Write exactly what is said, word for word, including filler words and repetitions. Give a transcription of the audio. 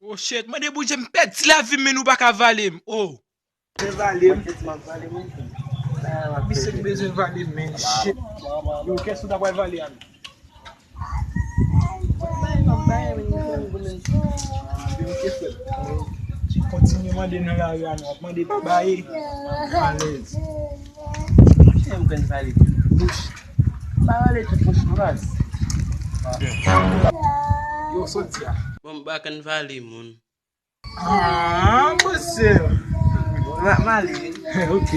Oh shit, mande Bondye m pèdi lavi m, men nou pa ka vale m. Oh. Vale m. Misye k bezwen vale m, men shit. Yo, kiyès ou ta pral vale a? Kontinye mande nan lari a, nou ap mande pa bay. Alèz. Kiyès m konn vale tout bouch? Pa vale tout bouch, bras. Yo, soti a. Bon, m pa konn vale moun. Ah, monchè. M ap male. Ok.